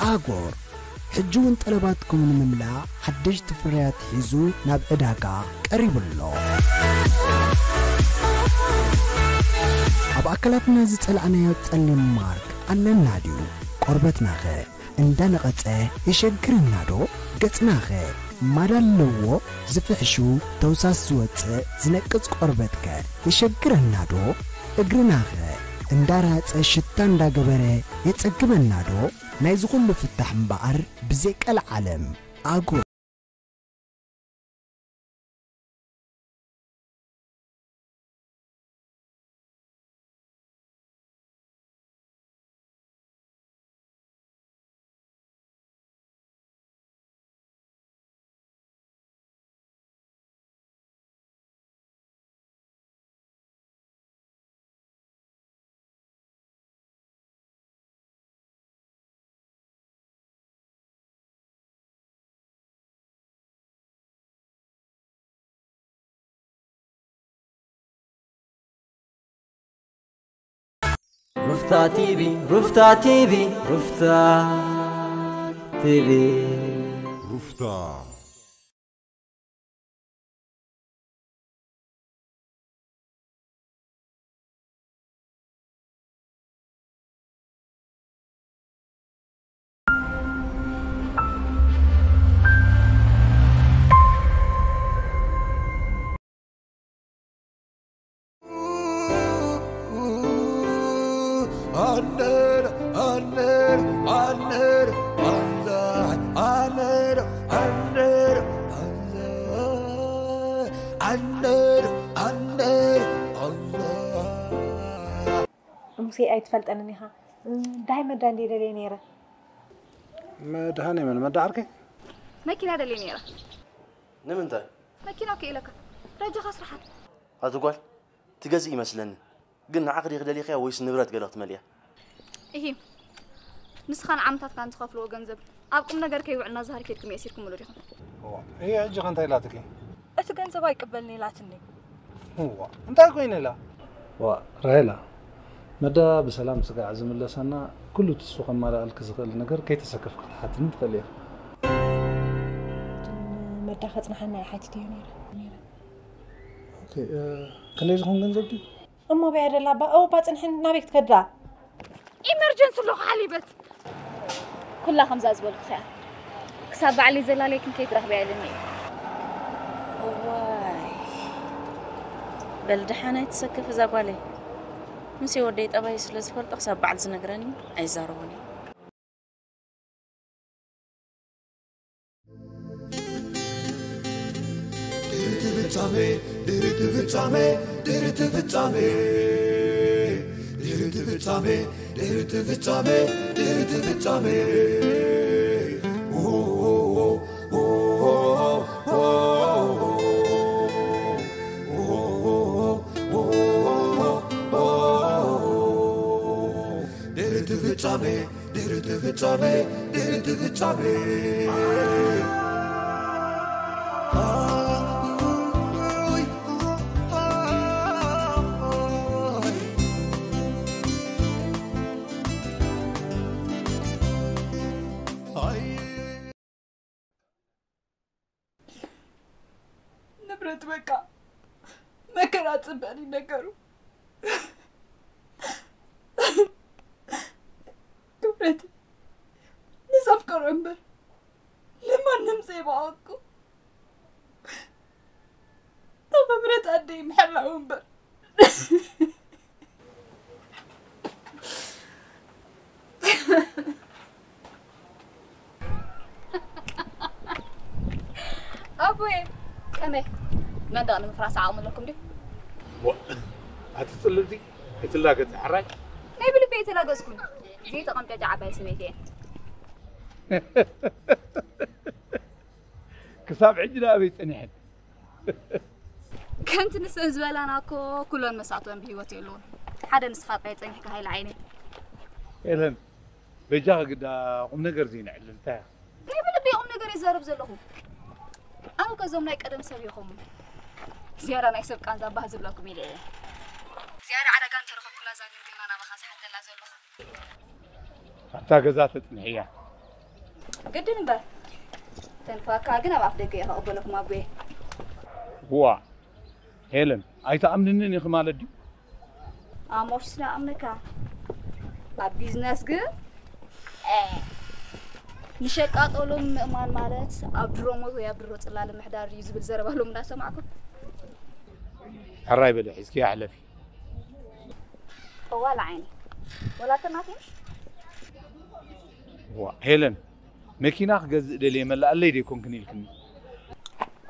ኣጎር ሕጂ እውን ጠለባትኩም ንምምላእ ሓደሽቲ ፍርያት ሒዙ ናብ ዕዳጋ ቀሪቡ ኣሎ። ኣብ ኣካላትና ዝጸላእናዮ ጸሊም ማርክ ኣለና ድዩ? ቆርበትናኸ እንዳነቐጸ የሸግረና ዶ? ገጽናኸ ማዳ ኣለዎ? ዝፍሕሹ ተውሳስ ዝወጽእ ዝነቅጽ ቆርበትከ የሸግረና ዶ? እግርናኸ እንዳራጸ ሽታ እንዳገበረ የጸግመና ዶ? ናይዚ ኩሉ ፍታሕ እምበኣር ብዘይ ቀልዓለም ኣጎ ሩፍታ ቲቪ፣ ሩፍታ ቲቪ፣ ሩፍታ ቲቪ። ሩፍታ። ሙሴ ኣይትፈልጠንን ኢኻ። ዳይ መዳ እንዴ ደልየ ነይረ። መድሃኔ መን መዳ ዓርከይ? መኪና ደልየ ነይረ። ንምንታይ? መኪና እኮ ኢለካ ረጃኻ ስራሓት። ኣቲ ጓል ትገዝእ ይመስለኒ፣ ግን ንዓኺ ዲኺ ደሊኽያ ወይስ ንብረት ገለ ክትመልእያ? እሂ ንስኻን ዓመታትካን ትኸፍልዎ ገንዘብ ኣብ ቁም ነገር ከይውዕል ናዛሃር ኬድኩም የእሲርኩምሉ ዲኹም? እዋ እሂ ሕጂ ከ እንታይ ኢላትኪ? እቲ ገንዘብ ኣይቅበልን ኢላትኒ። እዋ እንታይ ኮይነ ኢላ? ዋ ራሄላ መዳ ብሰላም ስጋዕ ዝምለሰና ኩሉ ትሱ ከማልኣልኪ ዝኽእል ነገር ከይተሰከፍኪ ክትሓትኒ ትኽእሊ ኢኺ። መዳ ከጽንሓና እየ ሓቲተዮ ነይረ። ክንደይ ዝኾን ገንዘብ ድዩ? እሞ በያ ደላ እባ እው እባ ጽንሕን ናበይ ክትከዳ? ኢመርጀንሲ ኣለኹ ሓሊበት። ኩላ ከምዛ ዝበልኩኺ እያ። ክሳብ ባዕለይ ዘላለይ ክንከይ ትረኽብያ ኢልኒ እዩ። እዋይ በል ደሓን ኣይትሰከፊ እዛ ጓለይ። ምስ ወደይ ጠባዩ ስለ ዝፈልጦ ክሳብ በዓል ዝነግረኒ ኣይዛረቦን እየ። ድሕርቲ ፍጻሜ ድሕርቲ ፍጻሜ ድሕርቲ ፍጻሜ ድሕርቲ ፍጻሜ ድሕርቲ ፍጻሜ ድሕርቲ ፍጻሜ ድሕርቲ ፍጻሜ ድሕርቲ ፍጻሜ ድሕርቲ ፍጻሜ ንብረት በቃ መከራ ጽበኒ ነገሩ ክብረት ንዘፍቀሮ እምበር ንማንም ዘይበቐቁ ንኽብረት ኣደይ ምሕላው እምበር ኣቦየ ከመይ መንደቕ ንምፍራስ ዓቕሚ ኣለኩም ድዩ? ኣቲ ጽልልቲ ኣይትላገጺ ሕራይ። ናይ ብልቢ ኣይተላገጽኩን። ዘይተቐምጨጨ ዓባይ ሰበይቲ እየ። ክሳብ ሕጂ ንኣበይ ጸኒሐን? ከምቲ ንሰን ዝበላና እኮ ኩለን መሳእተወን ብህይወት የለውን። ሓደ ንስኻ ጥራይ ጸኒሕካ ሃይለ ዓይነይ። ኤለን በጃኺ ግዳ ቁም ነገር ዘይንዕልል እንታይ እያ? ናይ ብልበይ ቁም ነገር ይዛረብ ዘለኹ። ኣነ እኮ እዞም ናይ ቀደም ሰብ ኢኹም። ዝያዳ ናይ ሰብ ቃንዛ ባህ ዝብለኩም ኢለ እየ። ዝያዳ ዕዳጋ እንተረኸብኩላ እዛ ድንግልና ናባኻ ዝሓተላ ዘለኹ። ኣብታ ገዛ ተጽንሕያ። ግድን እምበር። ተንፋካ ግን ኣብ ኣፍ ደገ እየ ከቕበለኩም ኣቦየ። ዋ ሄለን ኣይትኣምንንን ኢኺ ማለት ድዩ? ኣሞሽስ ንኣምነካ ኣብ ቢዝነስ ግን እ፣ ንሸቃጦሎም ምእማን ማለት ኣብ ድሮ ሞት ወይ ኣብ ድሮ ጽላለ ምሕዳር እዩ ዝብል ዘረባ ሎም እንዳሰማዕኩ። ሕራይ በሊ ሒዝኪ ኣሕለፊ። እዋ ለዓይኒ ወላ ተናፊሽ ዋ ሄለን መኪና ክገዝእ ደልየ መላኣለይ ደይኮንክን ኢልክኒ።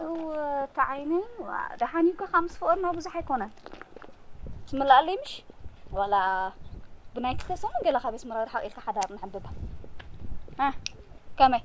እወ ተዓይነይ ዋ ደሓን እዩ እኮ ካብ ምስ ፍቕርና ብዙሕ ኣይኮነን ትምልኣለይ ምሽ ዋላ ብናይ ክልተ ሰሙን ገለ ካብ ኣስመራ ርሓቕ ኢልካ ሓዳር ንሕንብባ እ፣ ከመይ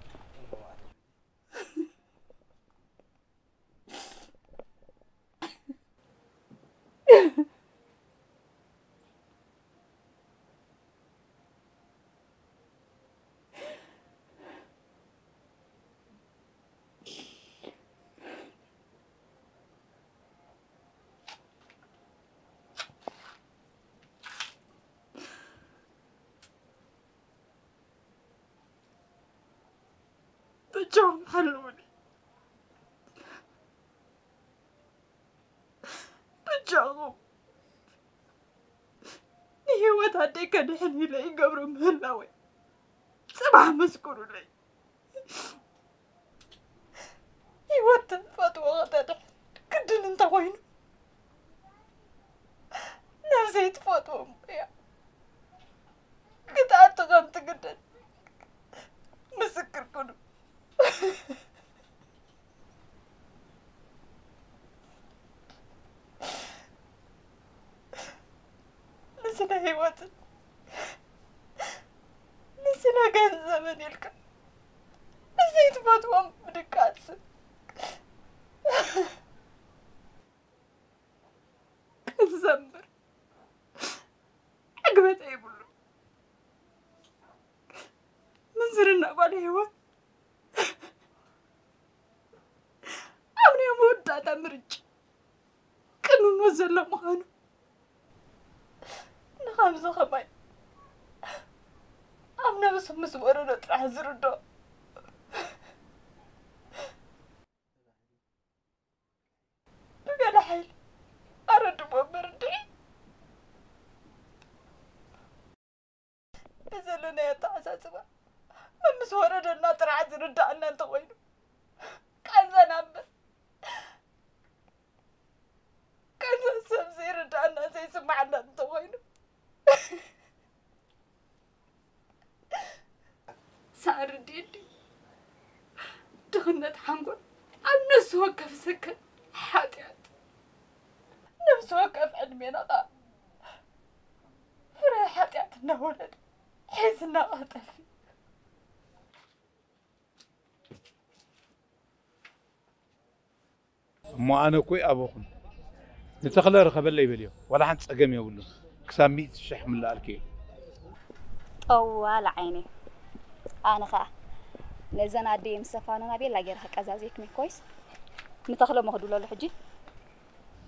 በጃኹም ሓልዉኒ በጃኹም ንህይወት ኣደይ ከድሕን ኢለ ይገብሮ ምህላወይ ጽባሕ መስክሩለይ። ህይወት ትፈትዎ ከተድሕን ግድን እንተኾይኑ ነብሰይ ትፈትዎም እያ ክትኣቱ ከም ትግደድ ምስክር ኩኑ። ንስለ ህይወትን ንስለ ገንዘብን ኢልካ ንዘይትፈትዎም ምድቃስ ቃልሲ ዘንብር ዕግበት የብሉ። ምንዝርና ጓል ሄዋን ኣብ ናይ መወዳእታ ምርጫ ቅድሚ ሞት ዘሎ ምዃኑ ንኸምዚ ኸማይ ኣብ ነብሱ ምስ ወረዶ ጥራሕ ዝርድኦ ብገለ ሓይሊ ኣረድሞ እምበር እንድዒ ብዘለናዮ ኣተሓሳስባ መምስ ወረደና ጥራሕ ዝርዳእና እንተኾይኑ ቃንዛና እምበር ቃንዛ ሰብ ዘይርዳእና ዘይስማዓና እንተኾይኑ ሳዕሪ ድዩ ድዩ ድኽነት ሓንጎል ኣብ ነፍሲ ወከፍ ሰከን ሓጢኣት ነፍሲ ወከፍ ዕድሜና ኸዓ ፍረ ሓጢኣት እናወለደ ሒዝና ኸጠፊ እሞ ኣነ እኮ ይኣበኹን ንተኽለ ርኸበለይ በልዮ ዋላ ሓንቲ ጸገም የብሉን ክሳብ ሚእቲ ሽሕ ምለኣልክዮ ጠዋል ዓይነይ ኣነ ኸዓ ነዘን ኣደየ ምስ ዘፋነና ቤላ ገይረ ከቀዛዝየክን ኮይስ ንተኽለ እሞ ክድብለሉ ሕጂ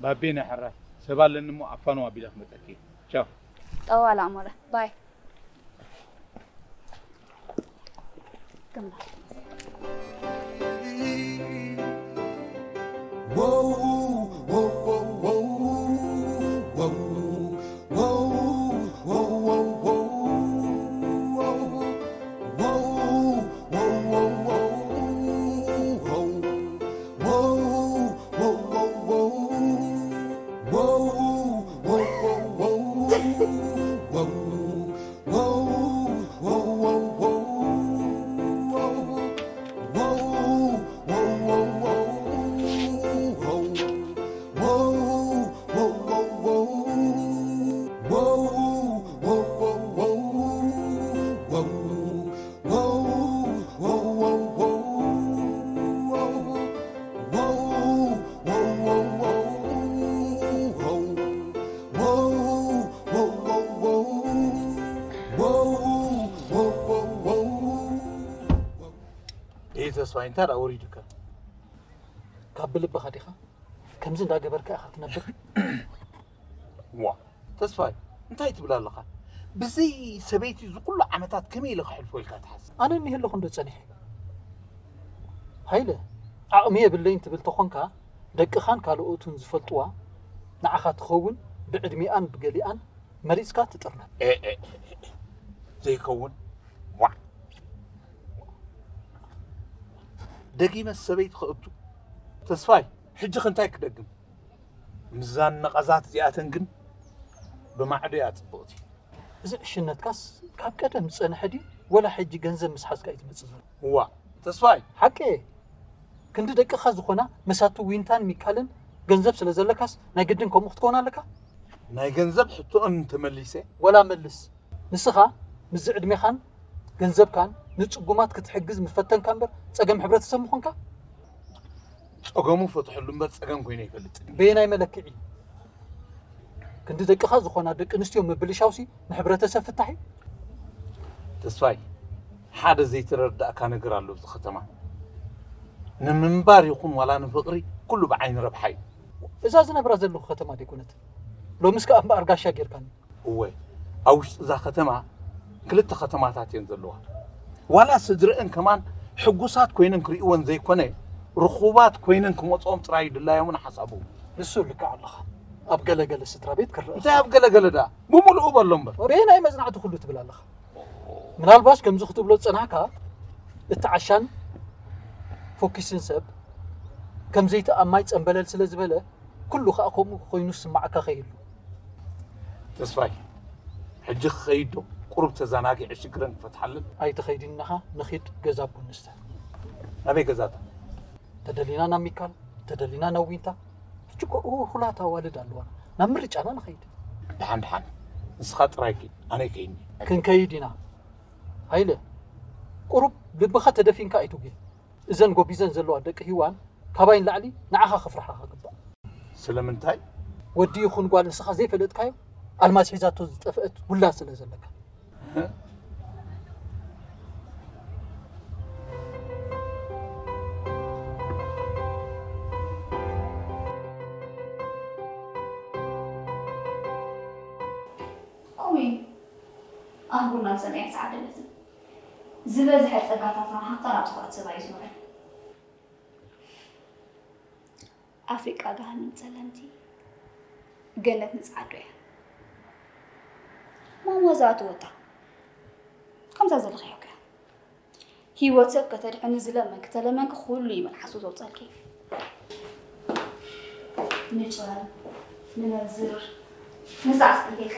ባቤ ናይ ሕራይ ሰብ ኣለኒ እሞ ኣፋኑ ኣቢለ ክመፀኪ ቻው ጠዋል ኣሞረ ባይ ተስፋይ እንታይ ደኣ ወሪዱካ ካብ ብልብኻ ዲኻ ከምዚ እንዳገበርካ ኢኻ ትነብር ዋ ተስፋይ እንታይ ትብል ኣለኻ ብዘይ ሰበይቲ ዝኩሉ ዓመታት ከመይ ኢለ ክሕልፎ ኢልካ ትሓስብ ኣነ እኒሀ ኣለኹ እንዶ ጸኒሐ ሃይለ፣ ዓቕሚ የብለይን ትብል ተኾንካ፣ ደቅኻን ካልኦቱን ዝፈልጥዋ ንዓኻ ትኸውን፣ ብዕድሚኣን ብገሊኣን መሪጽካ ትጥርነፍ። ኤ፣ ኤ፣ ኤ፣ ዘይከውን። ዋዕ። ደጊመ ሰበይቲ ከእቱ። ተስፋይ፣ ሕጂ ክንታይ ክደግም? ምዛን ነቐዛት እዚኣተን ግን ብማዕዶ እያ ጽብቕቲ። እዚ ዕሽነትካስ ካብ ቀደም ዝጸንሐ ድዩ? ወላ ሕጂ ገንዘብ ምስ ሓዝካ እዩ ዝመጽእ ዘሎ? እዋ፣ ተስፋይ። ሓቂ እየ። ክንዲ ደቅኻ ዝኾና መሳቱ ዊንታን ሚካልን ገንዘብ ስለ ዘለካስ ናይ ግድን ከምኡ ክትከውን ኣለካ? ናይ ገንዘብ ሕቶኦም እንተመሊሰ? ወላ መልስ። ንስኻ ምስዚ ዕድሜኻን ገንዘብካን ንጽጉማት ክትሕግዝ ምፈተንካ እምበር ጸገም ሕብረተሰብ ምኾንካ? ጸገሙ ፈትሐሉ እምበር ጸገም ኮይነ ይፈልጥ። በየናይ መለክዒ? ክንዲ ደቅኻ ዝኾና ደቂ ኣንስትዮ ምብልሻውሲ ንሕብረተሰብ ፍታሕ እዩ? ተስፋይ፣ ሓደ ዘይተረዳእካ ነገር ኣሎ። ኣብዚ ከተማ ንምንባር ይኹን ዋላ ንፍቕሪ ኩሉ ብዓይኒ ረብሓ እዩ። እዛ ዝነብራ ዘለኹ ከተማ ደይኮነት? ሎምስ ከኣ እምበኣር ጋሻ ጌርካኒ። እወ፣ ኣብ ውሽጢ እዛ ከተማ ክልተ ከተማታት እየን ዘለዋ። ዋላ ስድረአን ከማን ሕጉሳት ኮይነን ክርእይወን ዘይኮነ፣ ርኹባት ኮይነን ክመጽኦም ጥራይ ድላዮምን ሓሳቦም። ንሱ ልክዕ ኣለኻ። ኣብ ገለገለ ስድራ ቤት ክረአ። እንታይ ኣብ ገለገለ ደኣ? ብምሉኡ በሎ እምበር። በየናይ መጽናዕቲ ኩሉ ትብል ኣለኻ? ምናልባሽ ከምዚ ክትብሎ ዝጸናሕካ፣ እቲ ዓሻን ፎኪስን ሰብ ከም ዘይቲ ኣብ ማይ ጸምበለል ስለ ዝበለ፣ ኩሉ ከኣ ከምኡ ኮይኑ ዝስምዓካ ከይህሉ። ተስፋይ፣ ሕጂ ክኸይድ ዶ? ቁሩብ ተዘናጊዐ ሽግረን ክፈትሓለን። ኣይትኸይድን ኢኻ፣ ንኺድ ገዛ ቡን ንስተ። ናበይ ገዛታ? ተደሊና ናብ ሚካል፣ ተደሊና ናብ ዊንታ። ሕጂ እኮ እኹላት ኣዋልድ ኣለዋና። ናብ ምርጫና ንኸይድ። ደሓን ደሓን፣ ንስኻ ጥራይ ኪድ፣ ኣነ ይከይድኒ። ክንከይድ ኢና። ሃይለ፣ ቁሩብ ልብኻ ተደፊንካ ኣይትጉየ። እዘን ጎቢዘን ዘለዋ ደቂ ሂዋን ካባይ ንላዕሊ ንዓኻ ክፍርሓኻ ግባእ። ስለምንታይ? ወዲ ይኹን ጓል ንስኻ ዘይፈለጥካዮ ኣልማዝ ሒዛቶ ዝጠፍአት ውላድ ስለ ዘለካ። ከምኡ እዩ። ኣህጉርና ብሰማያት ዝዓደለትን ዝበዝሐ ጸጋታታን ሃብታን ኣብ ትኹረት ሰብኣይ እዩ ዝውዕል። ኣፍሪቃ ገሃነም ጸለምቲ፣ ገነት ንጸዓዱ እያ። ማማ ዝኣተወታ ከምዛ ዘለኻዮ እያ። ህይወት ሰብ ከተድሕኒ ዝለመንኪ ተለመንኪ ኩሉ እዩ መልሓሱ ዘውጸልኪ። ንጨል፣ ንመንዝር፣ ንሳዕስዒት የጥልኻ።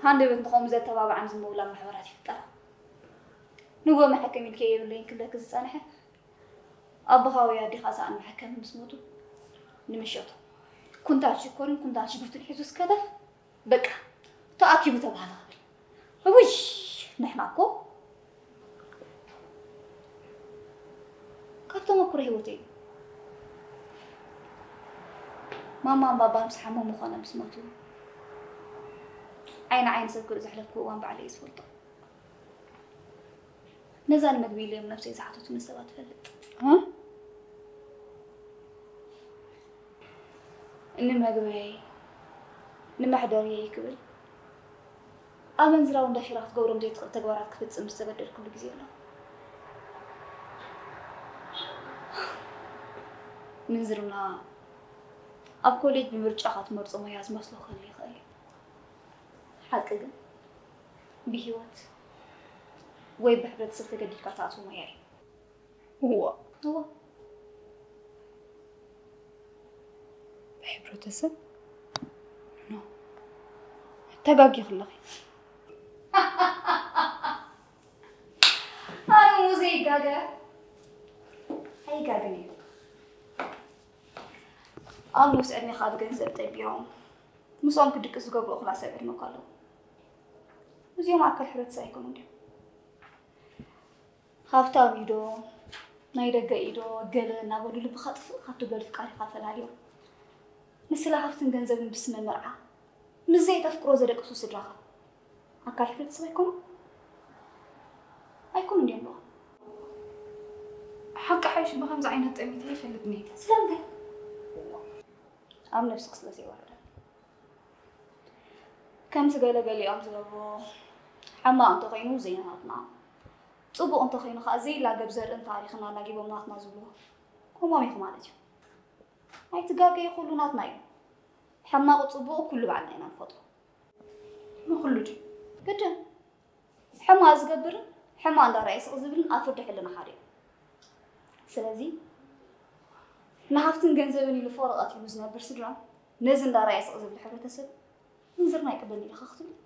ሃንደበት ንኸምኡ ዘተባብዓን ዝመውላ ማሕበራት ይፍጠራ። ንጎ መሐከሚ ኢልከ የብለይን ክብለኪ ዝጸንሐ ኣቦኻ ወይ ኣዴኻ ሰኣን መሐከሚ ምስ ሞቱ ንምሸቱ ኩንታል ሽኮርን ኩንታል ሽጉርትን ሒዙ ስከተፍ በቃ ተኣኪቡ ተባህለ ክብል። እውይ ንሕና እኮ ካብ ተመኩሮ ህይወተይ እዩ። ማማን ባባን ምስ ሓመሙ ኮነ ምስ ሞቱ ዓይኒ ዓይኒ ሰብ ክርኢ ዘሕለፍኩ እዋን ባዕለይ እየ ዝፈልጦ። ነዛ ንምግቢ ኢለ እዮም ነብሰይ ዝሓተቱኒ ሰባት እፈልጥ። እ? ንመግበይ ንመሕደርየይ ክብል ኣመንዝራ እውን ዳሽራ ክትገብሮም ዘይትኽእል ተግባራት ክፍጽም ዝተገደድኩሉ ግዜ ኣሎ። ምንዝርና ኣብ ኮሌጅ ብምርጫኻ ትመርጾ ሞያ ዝመስሎ ክህሉ ይኽእል እዩ። ሓቂ ግን ብህይወት ወይ ብሕብረተሰብ ተገዲድካ ትኣትዎ ሞያ እዩ። እዋ። እዋ። ብሕብረተሰብ? ኖ። ተጋጊኺ ኣለኺ። ኣነ ሙዚ ይጋገ ኣይጋገን እዩ። ኣብ ንኡስ ዕድሜኻ ብገንዘብ ጠቢሮም ምስኦም ክድቅስ ዝገብሩ እኹላት ሰብ ዕድመ እኮ ኣለዉ። እዚኦም ኣካል ሕብረተሰብ ኣይኮኑን ድዮም? ሃፍታም እዩ ዶ ናይ ደገ እዩ ዶ ገለ እናበሉ ልብኻ ጥፍእ ካብ ትብለሉ ፍቃድካ ፈላልዮም ንስለ ሃፍትን ገንዘብን ብስመ መርዓ ምስ ዘየተፍቅሮ ዘደቅሱ ስድራኻ ኣካል ሕብረተሰብ ኣይኮኑን? ኣይኮኑን ድዮም ኣለኹ? ሓቂ ሓይሽ ብኸምዚ ዓይነት ጠሚተ ኣይፈልጥን እየ። ስለምንታይ? ኣብ ነብስኺ ስለ ዘይወረደ። ከምቲ ገለ ገሊኦም ዝገብርዎ ሕማቕ እንተኾይኑ ዘይናትና ጽቡቕ እንተኾይኑ ኸዓ ዘይላገብ ዘርእን ታሪኽን ኣላጊቦም ናትና ዝብልዎ ከምኦም ኢኹ ማለት እዩ። ኣይትጋገዩ፣ ኩሉ ናትና እዩ። ሕማቕ ጽቡቕ ኩሉ ባዕልና ኢና ንፈጥሮ። ንኹሉ ድዩ? ግድን። ሕማቕ ዝገብርን ሕማቕ እንዳረኣየ ስቕ ዝብልን ኣብ ፍርዲ ሕልና ሓደ እዩ። ስለዚ ንሃፍትን ገንዘብን ኢሉ ፍቕሪ ቀቲሉ ዝነብር ስድራ ነዚ እንዳረኣየ ስቕ ዝብል ሕብረተሰብ ምንዝርና ኣይቅበልን ኢልካ ክትብል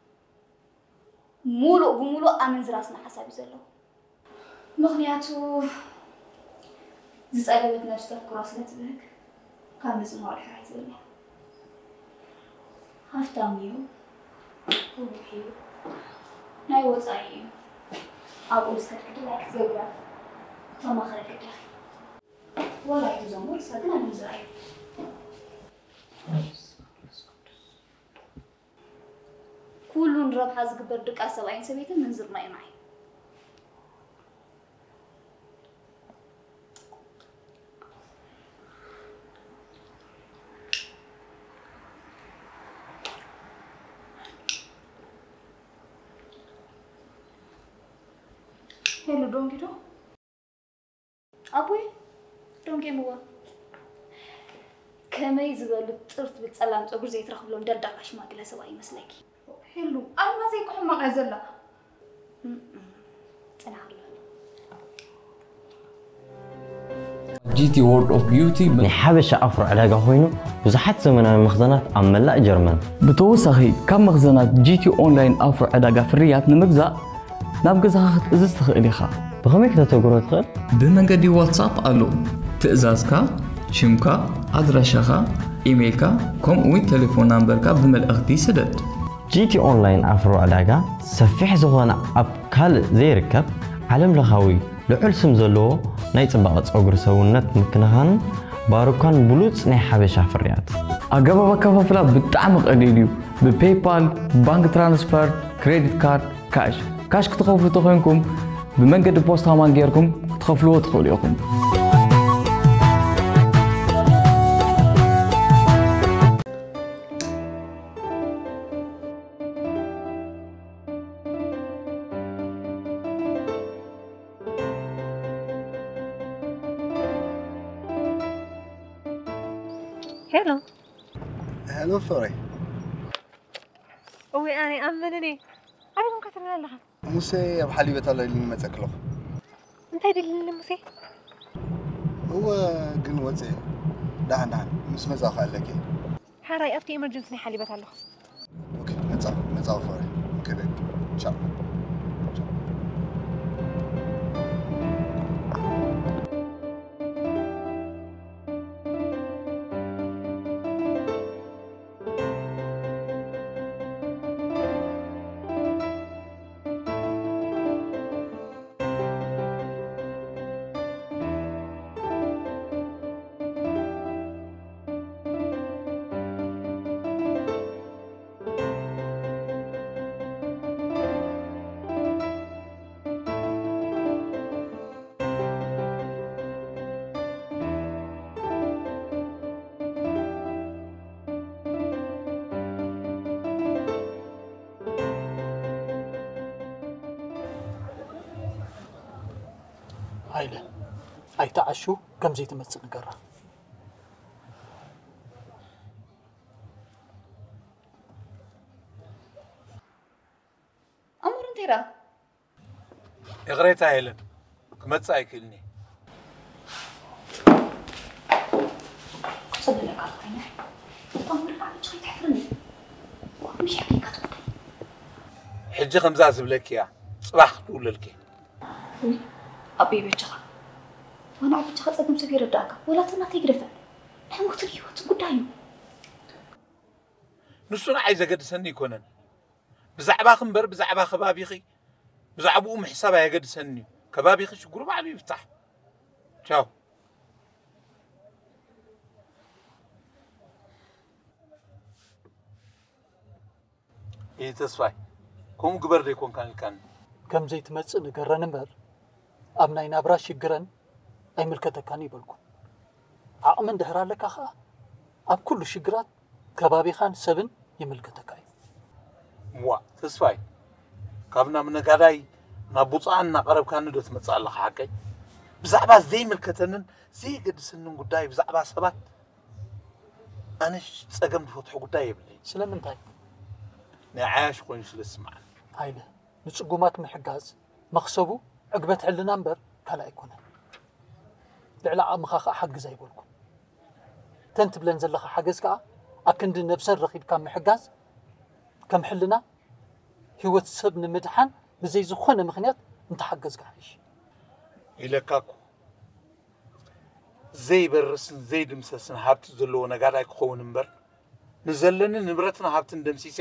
ሙሉእ ብሙሉእ ኣመንዝራ ስነ ሓሳብ እዩ ዘለዎ። ምኽንያቱ ዝጸገበት ነብሲ ተፍቅሮ ስለ ትብህግ ካብ ምጽማው ድሕር ኣይትብልን እያ። ሃፍታም እዩ፣ ህቡሕ እዩ፣ ናይ ወጻኢ እዩ። ኣብኡ ምስ ከድኪ ድላይኪ ክትገብሪ ተማኽረ ግዳ። ወላ ኣይትዘሙ ርእሳ ግን ኣመንዝራ እዩ። ኩሉ ንረብሓ ዝግበር ድቃስ ሰብኣይን ሰበይትን ምንዝርና እዩ ንዓይ። ሄሎ ዶንጊዶ ኣቦይ ዶንጌምዋ ከመይ ዝበሉ ጥርት ብጸላም ጸጉሪ ዘይትረኽብሎም ደልዳላ ሽማግለ ሰብኣይ ይመስለኪ? ሄሉ ኣልማዝ እኮ ሕማቕ እያ ዘላ። እም፣ እም። ጽናሕ ኣሎ። ጂ ቲ World of Beauty ናይ ሓበሻ ኣፍሮ ዕዳጋ ኮይኑ ብዙሓት ዘመናዊ መኽዘናት ኣብ መላእ ጀርመን። ብተወሳኺ ካብ መኽዘናት ጂ ቲ ኦንላይን ኣፍሮ ዕዳጋ ፍርያት ንምግዛእ ናብ ገዛኻ ክትእዝዝ ትኽእል ኢኻ። ብኸመይ ከተተግብሮ ትኽእል? ብመንገዲ ዋትሳፕ ኣሎ። ትእዛዝካ፣ ሽምካ፣ ኣድራሻኻ፣ ኢሜይልካ፣ ከምኡ እውን ቴሌፎን ናምበርካ ብመልእኽቲ ስደድ። ጂ ቲ ኦንላይን ኣፍሮ ዕዳጋ ሰፊሕ ዝኾነ ኣብ ካልእ ዘይርከብ ዓለም ለኻዊ ልዑል ስም ዘለዎ ናይ ጽባቐ ጸጉሪ ሰውነት ምክንኻንን ባሩካን ብሉጽ ናይ ሓበሻ ፍርያት። ኣገባብ ኣከፋፍላ ብጣዕሚ ቀሊል እዩ። ብፔይፓል፣ ባንክ ትራንስፈር፣ ክሬዲት ካርድ፣ ካሽ። ካሽ ክትኸፍሉ ተኾይንኩም ብመንገዲ ፖስታ ማን ጌርኩም ክትኸፍልዎ ትኽእሉ ኢኹም። ሄሎ። ሄሎ ፍቕረይ። እወ ኣነ ኣብ መነነ ኣበይ ኮንካ ትብል ኣለኻ? ሙሴ ኣብ ሓሊበት ኣሎ ኢሉኒ መጸኪ ኣለኹ። እንታይ ደሊኒ ሙሴ? እወ ግን ወጸ። ደሓን ደሓን ምስ መጻኹ ኣለኪ። ሓራይ ኣብቲ ኤመርጀንሲ ናይ ሓሊበት ኣለኹ። ኦኬ መጻኹ መጻኹ ፍቕረይ። ኦኬ ቤቢ ቻው። ሃይለ ኣይትዓሹ፣ ከም ዘይትመጽእ ንገራ። ኣሙር እንታይ ደኣ? ይቕሬታ የለን፣ ክመጽእ ኣይክእልን እየ። ክጽብለካ ኮይነ ኣሙር ብዓብጭ ከይትሕፍርኒ። ምሽ ሕቂካ ትወደይ። ሕጂ ከምዛ ዝብለኪ እያ፣ ጽባሕ ክድውለልኪ። ውይ፣ ኣቦይ በጃኻ። ዋና በጃኻ ጸገም ሰብ ይረዳእካ። ወላ እቲ ናተይ ግደፈ። ናይ ሞትን ህይወትን ጉዳይ እዩ። ንሱ ንዓይ ዘገድሰኒ ኣይኮነን። ብዛዕባኺ እምበር ብዛዕባ ከባቢኺ፣ ብዛዕባኡ ምሕሳብ ኣየገድሰንን እዩ። ከባቢኺ ሽግሩ ባዕሉ ይፍታሕ። ቻው። ኢሂ ተስፋይ፣ ከምኡ ግበር ደይኮንካን ኢልካኒ። ከም ዘይትመጽእ ንገረን እምበር፣ ኣብ ናይ ናብራ ሽግረን ኣይምልከተካን ይበልኩ። ዓቕሚ እንድሕር ኣለካ ኸኣ፣ ኣብ ኩሉ ሽግራት ከባቢኻን ሰብን ይምልከተካ እዩ። እዋ፣ ተስፋይ፣ ካብ ናብ ነጋዳይ ናብ ብፁዓን እናቐረብካኒ ዶ ትመጽእ ኣለኻ ሓቀይ? ብዛዕባ ዘይምልከተንን ዘይገድሰንን ጉዳይ ብዛዕባ ሰባት ኣነ ጸገም ዝፈትሖ ጉዳይ የብለይ። ስለምንታይ? ናይ ዓያሽ ኮይኑ ስለ ዝስምዓኒ። ሃይለ፣ ንጽጉማት ምሕጋዝ መኽሰቡ ዕግበት ሕልና እምበር ካልእ ኣይኮነን። ልዕሊ ዓቕምኻ ኸኣ ሓግዝ ኣይበልኩን። እተን ትብለን ዘለኻ ሓገዝ ከኣ ኣክንዲ ነብሰን ረኺብካ ምሕጋዝ ከም ሕልና ህይወት ሰብ ንምድሓን ብዘይ ዝኾነ ምኽንያት እንተሓገዝካ ይሓይሽ። ኢለካ እኮ ዘይበርስን ዘይድምሰስን ሃብቲ ዘለዎ ነጋዳይ ክኸውን እምበር ንዘለኒ ንብረትን ሃብትን ደምሲሰ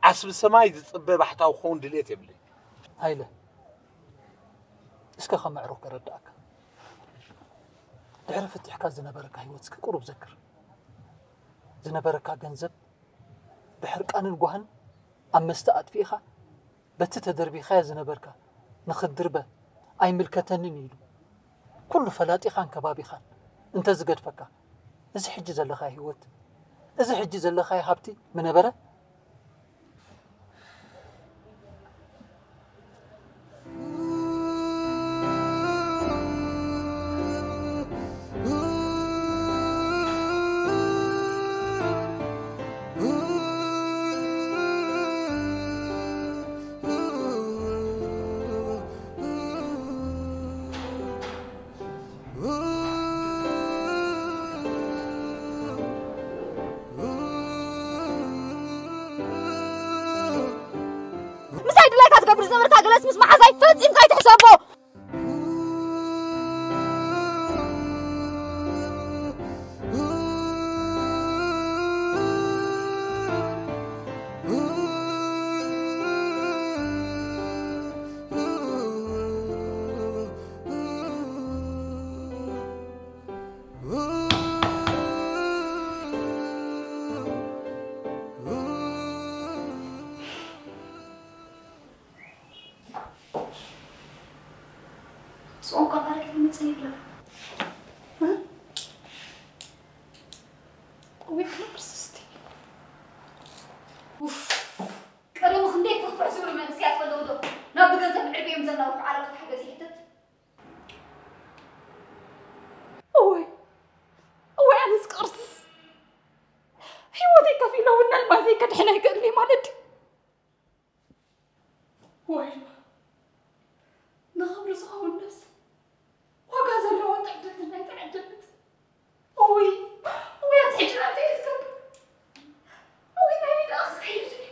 ዓስቢ ሰማይ ዝጽበ ባሕታዊ ክኸውን ድልየት የብለይ። ሃይለ፣ እስከ ከም ኣዕሩኽ ከረድኣካ። ድሕሪ ፍቲሕካ ዝነበረካ ህይወት እስከ ቁሩብ ዘክር። ዝነበረካ ገንዘብ ብሕርቃንን ጓህን ኣብ መስተ ኣጥፊእኻ በቲ ተደርቢኻዮ ዝነበርካ ንኽትድርበ ኣይምልከተንን ኢሉ ኩሉ ፈላጢኻን ከባቢኻን እንተዝገድፈካ፣ እዚ ሕጂ ዘለኻዮ ህይወት፣ እዚ ሕጂ ዘለኻዮ ሃብቲ ምነበረ? ምሳይ ድላይካ ትገብር ዝነበርካ ገለስ ምስ መሓዛይ ፈጺምካ ኣይትሕሰቦ። ስቆም ካብ ኣረጊት መጽእ ይብላ። እ? ቆይ፣ ክርስቲ። ኡፍ፣ ቀደሙ ክንደይ ፍሕፍሕ ዝብሉ መንእሰያት ከለዉ ዶ ናብ ብገንዘብ ንዕድሚኦም ዘናውሑ ዓለቆት ሓገዝ ይሕተት? እወይ፣ እወይ፣ ኣነስ ቅርስስ። ህይወተይ ከፊለ እውን ኣልማዘይ ከድሕን ኣይክእልን እየ ማለት ድዩ? ወይ ንኽብሪ ዝኸውን ነብሲ ዋጋ ዘለዋ ትዕድልቲ ናይ ትዕድልቲ። እውይ እውይ ኣቲ ሕጂ ናብቲ እየ ዝገብር። እውይ ናይ ደኣ ክኸይድ እየ።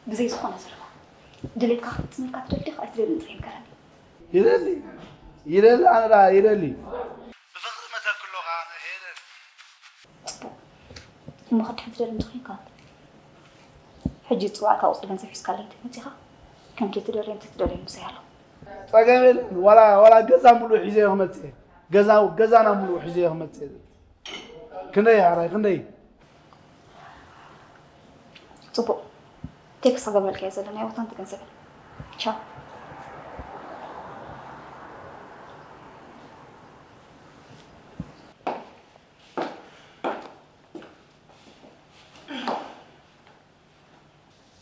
ብዘይ ዝኾነ ዘረባ ድሌትካ ክፍጽመልካ ትደሊ ዲኻ ኣይትደልን ጥራይ ንገረኒ። ይደሊ ይደሊ ኣነ ደኣ ይደሊ። ብፍቕሪ መተክሎ ከኣ ኣነ ሄለን። ጽቡቕ እሞ ክትድሕን ትደሊ እንተኾይንካ ሕጂ ዝጽዋዕካ ቁጽሪ ገንዘብ ሒዝካለይ እንተመጺኻ ከምቲ ትደልዮ እንተትደልዮ ምሳይ ኣሎ። ጸገም የለን ዋላ ዋላ ገዛ ሙሉእ ሒዘዮ ክመጽእ እየ። ገዛ ገዛና ሙሉእ ሒዘዮ ክመጽእ እየ። ክንደይ ሕራይ ክንደይ? ጽቡቕ ቴክስት ክገብረልካ እየ ዘለናዮ ቦታ ንትገንዘበን። ቻው።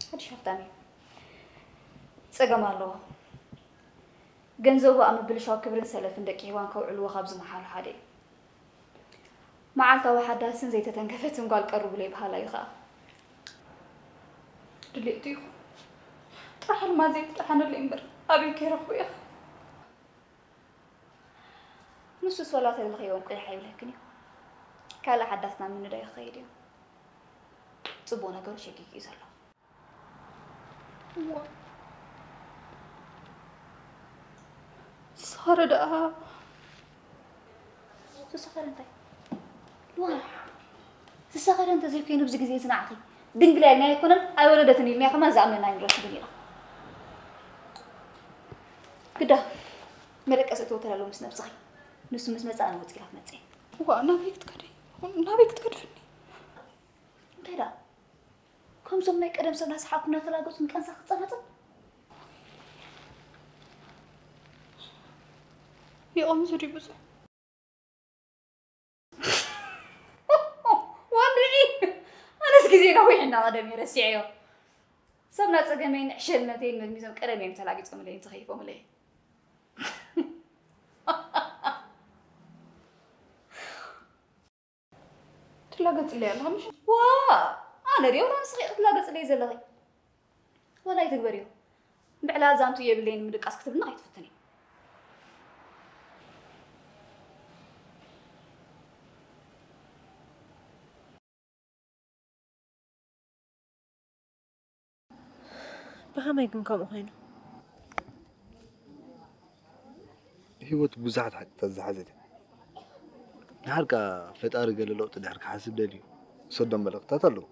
ሓድሽ ሃፍታም እዩ። ጸገም ኣለዎ። ገንዘቡ ኣብ ምብልሻው ክብርን ሰለፍን ደቂ ሄዋን ከውዕልዎ ካብ ዝመሓሉ ሓደ እዩ። መዓልታዊ ሓዳስን ዘይተተንከፈትን ጓል ቀርቡለይ በሃላይ እዩ ኸኣ። ድሌቱ ይኹን ጥራሕ ኣልማዘይ ትጥሓነለይ እምበር ኣበይ ከይረኽቦ እየ። ንሱስ ወላ ተልኸዮም ቅያሕ ኣይብለክን እዩ። ካልእ ሓዳስ ናብ ምንዳይ ክኸይድ እዩ። ጽቡቕ ነገሩ ሸጊጉ እዩ ዘሎ። ዝሰኸረ ደኣ ዝሰኸረ እንታይ? ዋ፣ ዝሰኸረ እንተዘይኮይኑ ኣብዚ ግዜ ዝነዓኺ ድንግል ያልናዮ ኣይኮነን፣ ኣይወለደትን ኢልናዮ ከማን ዝኣምነና ኣይንረክብን ኢና። ግዳ መደቀሲ እተወተላሉ ምስ ነብስኺ፣ ንሱ ምስ መጸ ኣነ ወጺእ ኢላ ትመጽእ። ዋ፣ ናበይ ክትከዲ? ናበይ ክትገድፍኒ? እንታይ ደኣ? ከምዞም ናይ ቀደም ሰብ እናሰሓቕኩ እናተላገጹ ንቀንሳ ክትጸናጸን? ይቐምሱ ድዩ ብዙሕ? ወንድዒ! ኣነስ ግዜ ነዊሕ እና ቀደም እየ ረሲዐዮ። ሰብ ናጸገመይን ዕሸልነተይን መዝሚዞም ቀደም እዮም ተላጊጾምለይን ተኸይፎምለይን። ትላገጽለይ ኣለኻ ምሽ? ዋ! ኣነ ድየ ወላ ንስኺ ኢኺ ክትላገጽለይ ዘለኺ? ወላ ኣይትግበርዮ። ብዕላል ዛንቱ የብለይን ምድቃስ ክትብልና ከይትፍትኒ። ብኸመይ ግን ከምኡ ኮይኑ? ህይወት ብዙሓት ሓቅታት ዝሓዘት እያ። ድሓር ከኣ ፈጣሪ ገለ ለውጢ ድሕር ክሓስብ ደልዩ ዝሰዶም መልእኽትታት ኣለዉ።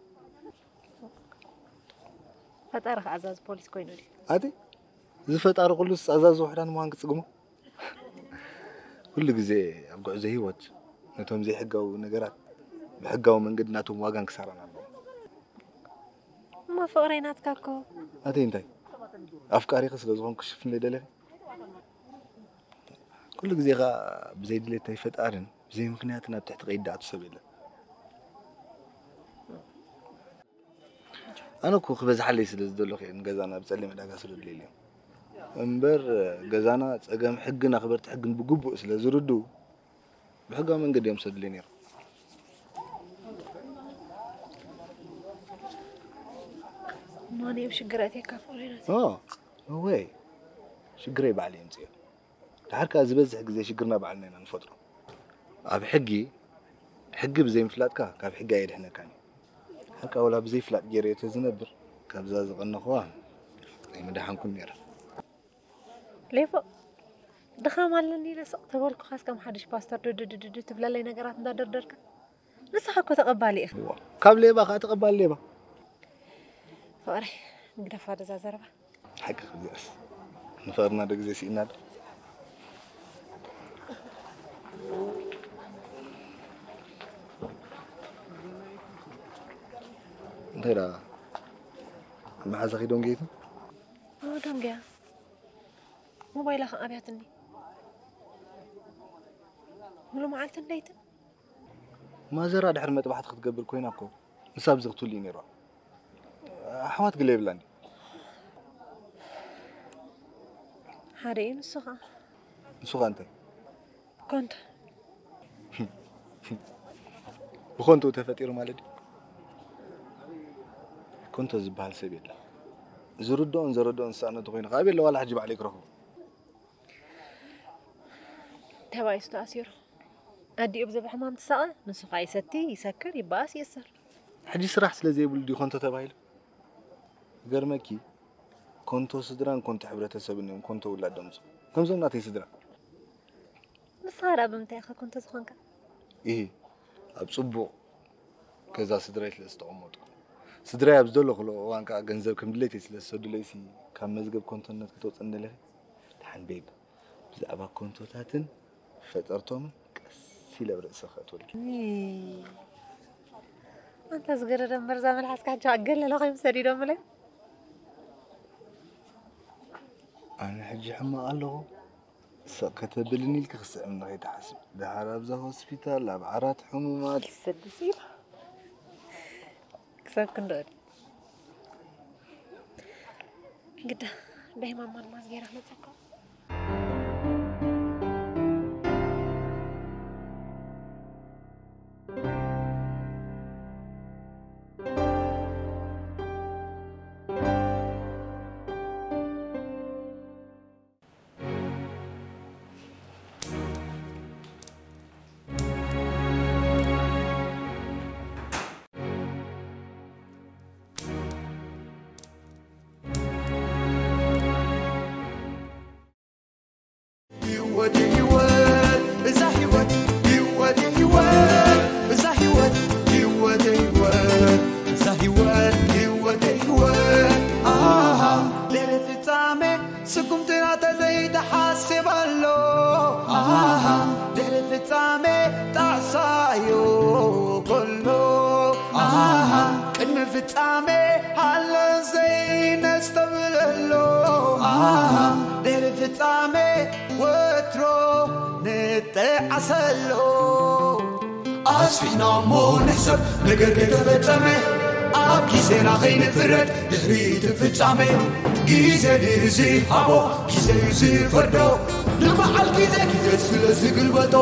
ፈጣሪ ከኣ ኣዛዚ ፖሊስ ኮይኑ ድዩ? ኣቲ እዚ ፈጣሪ ኩሉስ ኣዛዚ ውሕዳን ምዃን ክጽግሞ? ኩሉ ግዜ ኣብ ጉዕዞ ህይወት ነቶም ዘይሕጋዊ ነገራት ብሕጋዊ መንገዲ ናቶም ዋጋን ክሳራን ኣለዎም። እሞ ፍቕረይ ናትካ እኮ። ኣቲ እንታይ? ኣፍቃሪኺ ስለ ዝኾንኩ ክሽፍን ደለኺ? ኩሉ ግዜ ኸኣ ብዘይ ድሌት ኣይፈጣርን ብዘይ ምኽንያትን ኣብ ትሕቲ ቀይዲ ኣቱ ሰብ የለን። ኣነ እኮ ክበዝሓለይ ስለ ዝደለኹ እየ ንገዛና ብጸሊም ዕዳጋ ስደዱለይ ኢለዮም። እምበር ገዛና ጸገም ሕግን ኣኽበርቲ ሕግን ብግቡእ ስለ ዝርድኡ ብሕጋዊ መንገዲ እዮም ዝሰዱለይ ነይሮም። ማን እዮም ሽግር ኣትየካ ፍቕረይ ናት? ኦ፣ no way። ሽግረይ ባዕለይ የምጽኦ። ድሓር ከኣ ዝበዝሕ ግዜ ሽግርና ባዕልና ኢና ንፈጥሮ። ኣብ ሕጊ፣ ሕጊ ብዘይምፍላጥካ ካብ ሕጊ ኣየድሕነካን እዩ። ድሓር ከኣ ወላ ብዘይፍላጥ ገይረዮ ተዝነብር ካብዛ ዝቐነኹዋ ኣይምደሓንኩን ነይረ። ሌፎ፣ ድኻም ኣለኒ ኢለ ስቕ ተበልኩኻስ ከም ሓድሽ ፓስተር ድድድድድ ትብለለይ ነገራት እንዳደርደርካ። ንስኻ እኮ ተቐባሊ ኢኻ። እዋ፣ ካብ ሌባ ከኣ ተቐባሊ ሌባ። ፍቕረይ፣ ንግደፋ ደዛ ዘረባ። ሓቂ ክብዚኣስ ንፍቕርና ዶ ግዜ ስኢና ዶ? እንታይ ደኣ መሓዛኺ ደንጉየኪ? ኣዎ፣ ደንጉያ። ሞባይላ ኸዓ ኣብያትኒ። ሙሉ መዓልትን ለይትን። ማዘራ ድሕሪ መጥባሕቲ ክትገብር ኮይና እኮ ንሳ ኣብዚ ክትህሉ እዩ ነይርዋ። ኣሕዋት ግለ የብላን ድዩ? ሓደ እዩ ንሱ ኸዓ። ንሱ ኸዓ እንታይ? ኮንቶ። ብኾንቶ ተፈጢሩ ማለት ድዩ? ኮንቶ ዝበሃል ሰብ የለን። ዝርድኦን ዘረድኦን ዝሰኣኖ ተኾይኑ ኸዓ ኣበይ ኣሎ ዋላ ሕጂ ባዕለይ ክረኽቦ። ተባኢሱ ተኣሲሩ። ኣዲኡ ብዘይ ብሕማም ትሳቐ፣ ንሱ ኸዓ ይሰቲ፣ ይሰክር፣ ይበኣስ፣ ይእሰር። ሕጂ ስራሕ ስለ ዘይብሉ ድዩ ኮንቶ ተባሂሉ? ይገርመኪ፣ ኮንቶ ስድራን ኮንቶ ሕብረተሰብን እዮም ኮንቶ ውላድ ደምጹ። ከምዞም ናተይ ስድራ። ንስኻ ደኣ ብምንታይ ኢኻ ኮንቶ ዝኾንካ? ኢሂ፣ ኣብ ጽቡቕ ገዛ ስድራይ ስለ ዝተቐመጥኩ። ስድራይ ኣብ ዝደለኹሉ እዋን ከኣ ገንዘብ ከም ድሌተይ ስለ ዝሰዱለይሲ፣ ካብ መዝገብ ኮንቶነት ከተውጽእኒ ደሊኺ? ደሓን ቤብ፣ ብዛዕባ ኮንቶታትን ፈጠርቶምን ቀስ ኢለ ኣብ ርእሲ ከእትወልኪ። እይ፣ ኣንታ ዝገረደ እምበር፣ እዛ መልሓስካ ሕጂ ገለለ ኮይም ሰዲዶምለይ። ኣነ ሕጂ ሕማቕ ኣለኹ። ስቕ ከተብልኒ ኢልኪ ክስዕም ንኸይትሓስቢ። ደሓር ኣብዛ ሆስፒታል፣ ኣብ ዓራት ሕሙማት። ክሰድስ ኢሉ። ክሳብ ክንደኡ ድዩ? ግዳ፣ ደይማን ማልማዝ ገይራ ክመጸኩም። ድሕሪ ፍጻሜ ወትሮ ንጠዓሰሎ። ኣስፊሕና እሞ ንሕሰብ ነገር ከይተፈጸመ፣ ኣብ ግዜና ከይንፍረድ ድሕሪ እቲ ፍጻሜ። ግዜ ድዩ ዝሃቦ፣ ግዜ እዩ ዝፈርዶ፣ ንበዓል ግዜ ግዜ ስለ ዝግልበጦ።